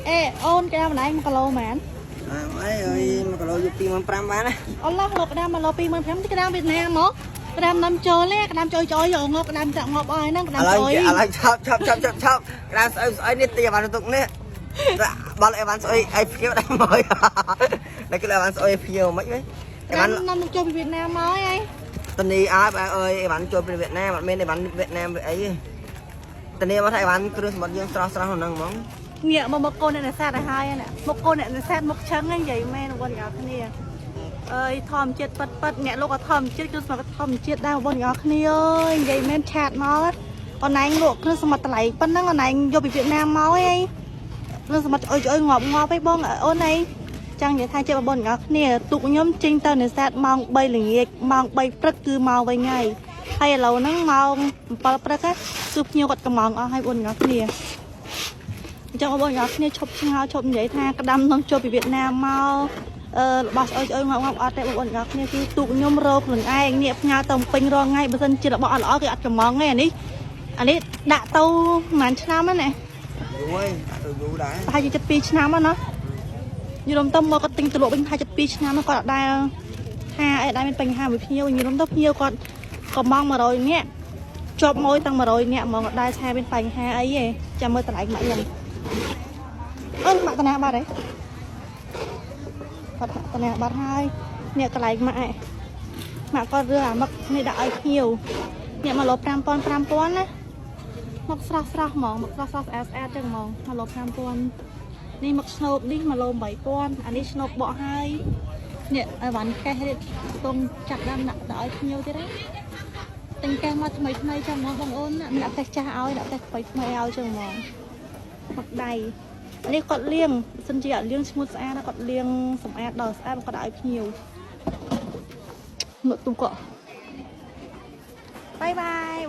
អេអូនក្តាមម្នាក់1គីឡូមែន អើអីអើយ1គីឡូយក25000បានណា អល់ឡោះលោកក្តាម1គីឡូ25000ក្តាមវៀតណាមមកក្តាមនាំចូលទេក្តាមចុយចុយយកងប់ក្តាមចាក់ងាប់អស់ហ្នឹងក្តាម ឥឡូវ ចុយ ឥឡូវឆប់ឆប់ឆប់ឆប់ឆប់ក្តាមស្អុយស្អុយនេះទីអីវ៉ាន់ទុកនេះបាល់អីវ៉ាន់ស្អុយអីភៀវដែរមកតែគេអីវ៉ាន់ស្អុយភៀវមិនវិញអី ក្តា វ៉ាន់ មនាំចូលពីវៀតណាមមកអី តនីអើបែអើយអីវ៉ាន់ចូលពីវៀតណាមអត់មានអីវ៉ាន់វៀតណាមអីទេតនីមកថាអីវ៉ាន់គ្រឿងសមុទ្រយើងស្រស់ស្រស់ក្នុងហ្នឹងហ្មង ងាកមកមកកូនអ្នកនេសាទឲ្យហើយណាមកកូនអ្នកនេសាទមកឆឹងហ្នឹងនិយាយមែនបងប្អូនទាំងអស់គ្នាអើយធម្មជាតិប៉ិតប៉ិតអ្នកលោកក៏ធម្មជាតិគឺស្មកធម្មជាតិដែរបងប្អូនទាំងអស់គ្នាអើយនិយាយមែនឆាតមកអូនឯងលក់គ្រឿងសមុទ្រតម្លៃប៉ុណ្ណឹងអូនឯងយកពីវៀតណាមមកអីគ្រឿងសមុទ្រអុយអុយងាប់ងាប់អីបងអូនឯងចង់និយាយថាជាបងប្អូនទាំងអស់គ្នាទូកខ្ញុំចេញទៅនេសាទម៉ោង3ល្ងាចម៉ោង3ព្រឹកគឺមកវិញហើយហើយឥឡូវហ្នឹងម៉ោង7ព្រឹកគឺភ្ញៀវគាត់កំងអស់ហើយបងប្អូនទាំងអស់គ្នា អញ្ចឹងបងប្អូនទាំងអស់គ្នាឈប់ឆ្ងល់ឈប់និយាយថាក្តាំនឹងចូលពីវៀតណាមមកអឺរបស់ស្អុយស្អុយងាប់ងាប់អត់ទេបងប្អូនទាំងអស់គ្នាគឺទូកខ្ញុំរកខ្លួនឯងនេះផ្ញើទៅពេញរាល់ថ្ងៃបើសិនជារបស់អត់ល្អគេអត់កំងទេអានេះអានេះដាក់ទៅប្រហែលឆ្នាំហ្នឹងណា យូរហើយទៅយូរដែរ ប្រហែលជា72ឆ្នាំហ្នឹងណាយល់ទៅមកគាត់ទិញទៅលក់វិញប្រហែល72ឆ្នាំហ្នឹងគាត់អត់ដែលថាអីដែរមានបញ្ហាមួយភ្ញៀវយល់ទៅភ្ញៀវគាត់កំង100នាក់ជាប់មួយតាំង100នាក់ហ្មងអត់ដែលថាមានបញ្ហាអីទេចាំមើលតម្លៃម៉ាក់ខ្ញុំ អូនម៉ាក់តាណាបាត់ហើយគាត់តាណាបាត់ហើយអ្នកកន្លែងម៉ាក់ឯងម៉ាក់គាត់រើអាមឹកនេះដាក់ឲ្យភ្ញៀវអ្នកមកលោ5000 5000ណាមកស្រស់ស្រស់ហ្មងមកស្រស់ស្រស់ស្អាតស្អាតចឹងហ្មងមកលោ5000នេះមកស្នូបនេះមកលោ8000អានេះស្នូបបកហើយនេះអីវ៉ាន់កេះនេះកំពុងចាប់ដើមដាក់ទៅឲ្យភ្ញៀវទៀតណាទិញកេះមកថ្មីថ្មីចឹងហ្មងបងអូនណាដាក់កេះចាស់ឲ្យដាក់កេះថ្មីថ្មីឲ្យចឹងហ្មងមកដៃ នេះគាត់លាងសិនជាអត់លាងឈ្មោះស្អាតណាគាត់លាងសម្អាតដល់ស្អាតគាត់ដាក់ឲ្យភ្ញៀវមកទូកក់បាយបាយ។